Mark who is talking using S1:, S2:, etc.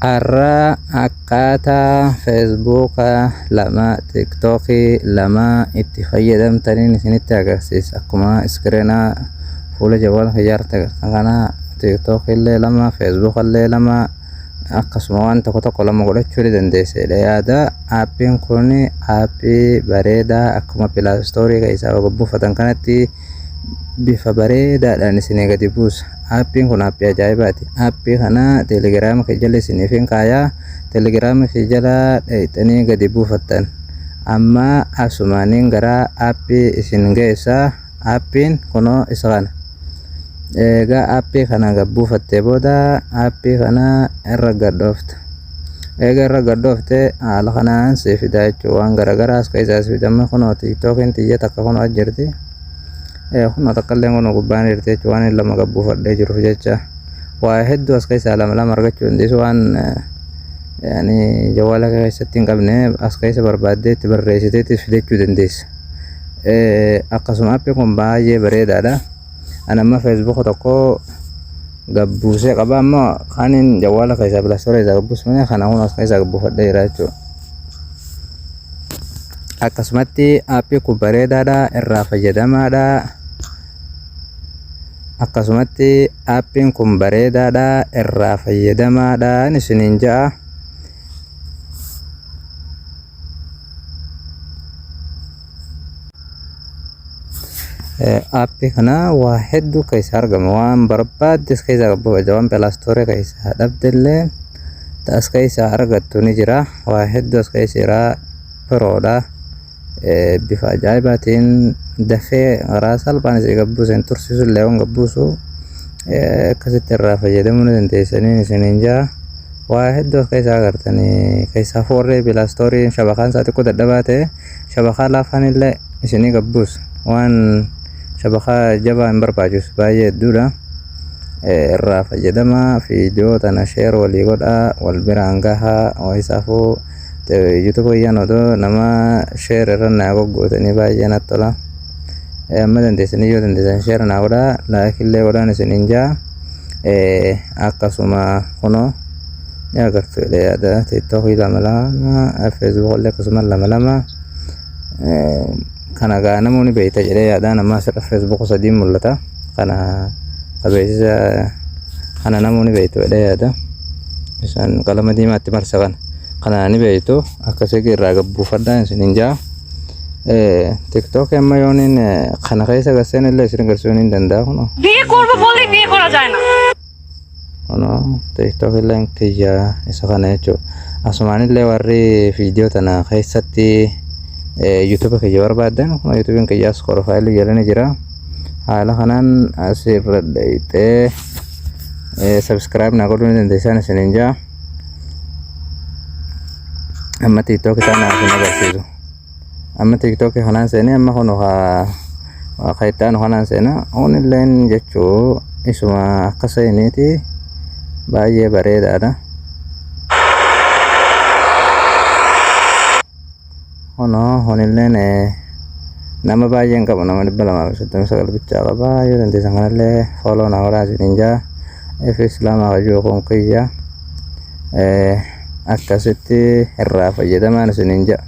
S1: Har'a akkaataa Feesbuuka 2, Tiiktookii 2 itti fayyadamtaniin isinitti agarsiisa. Akkuma iskiriina fuula jawwaala kiyyaarratti agartan kana Tiiktookii illee 2, Feesbuuka illee 2 akkasuma waan tokko tokko 2 godhachuu ni dandeessa jedhee yaada. Aappiin kun aappii bareedaa akkuma pilaastoorii keessaa buufatan kanatti bifa bareedaadhaan isinii gadi buusa. Aappiin kun aappii ajaa'ibaati. Aappii kana teelegiraama kee jala isiniif hin kaayaa. Teelegiraama kee jala dhayxanii gadi buufattan. Amma asumaaniin gara aappii isin geessa. Aappiin kunoo isa kana. Egaa aappii kana gad buufattee booda aappii kana irra gad dhoofta. Eega irra gad dhoofte haala kanaan si fida jechuudha. Waan garaagaraa as keessaa si fida. Amma kunoo tiiktookiin tiyya takka kunoo as jirti. Kunoo takka illee kunoo gubbaan jirti jechuudha. Waan lama gad buufadhee jiruuf jecha. Waa hedduu as keessaa lama lama argachuu dandeessu waan yaani jawwaala keessatti hin qabne as keessa barbaaddee itti barreessitee itti fidachuu dandeessa. Akkasuma appiin kun baay'ee bareedaadha. Ani amma feesbuuka tokko gabbuusee qaba amma kaaniin jawwaala keessaa pilaastoora keessaa gabbuusu malee kana kun as keessaa gabbuufadhee jira jechuudha. Akkasumatti aappii kun bareedaadha irraa fayyadamaadha. Akkasumatti aappiin kun bareedaadha irraa fayyadamaadha isiniin ja'a. Aappii kana waa hedduu keessa argama. Waan barbaadde as keessaa qabu waan pilaastoorii keessaa dhabde illee as keessaa argattu ni jira. Waa hedduu as keessa jira. Firoodha. Bifa ajaa'ibaatiin dafee karaa salphaan isin gabbuusu hin tursiisu illee waan gabbuusu akkasitti irraa fayyadamuu ni dandeessanii isiniin jaa. Waa hedduu as keessaa agartanii keessaa foorree pilaastooriin shabakaan isaa xiqqoo dadhabaa ta'e shabakaa laafaan illee isinii gabbuusu waan shabakaa jabaa hin barbaachisu baay'ee hedduudha. Irraa fayyadamaa viidiyoo tana sheer walii godhaa wal biraan gahaa wayisaafuu yuutuuba kiyyaan odoo nama sheer irra naa goggootanii baay'ee natti tola. Amma dandeessanii yoo dandeessan sheer naa godhaa laayik illee godhaan isiniin jaa. Akkasuma kunoo ni agartu jedhee yaada tiiktookii lama lama feesbuuk illee akkasuma lama lama kana gaa namoonni beekta jedhee yaada nama asirra feesbuuk sadiin mul'ata kana beeksisa kana namoonni beektu jedhee yaada isaan qalama diimaatti marsa kana kana ni beektu akkasii irraa gabbuufadhaan isiniin jaa. Tiktookii amma yooniin kana keessa gasseen illee isin agarsiisuu ni danda'a kunoo.
S2: বিয়ে করবো বললে বিয়ে করা যায় না।
S1: Kunoo TikTok illeen kiyya isa kana jechuudha. Asumaan illee warri viidiyoo tana keessatti YouTube kiyya barbaaddan kunoo YouTube'n kiyya as profaayilii jala ni jira. Haala kanaan asirra dhayxee subscribe naa godhuu ni dandeessan isiniin jaa. Amma TikTok isaa naaf hin agarsiisu. Amma TikTok kanaan seenee amma kun haa itti aanu kanaan seena. Kun illeen jechuu isuma akka seeniiti baay'ee bareedaadha. Kunoo kunilleen nama baay'ee hin qabu nama 239 bichaa qaba. Yoo dandeessan kanallee follow naa godhaa isiniin jaa. If Islaamaa hojii kun kiyya akkasitti irraa fayyadamaan isiniin jaa.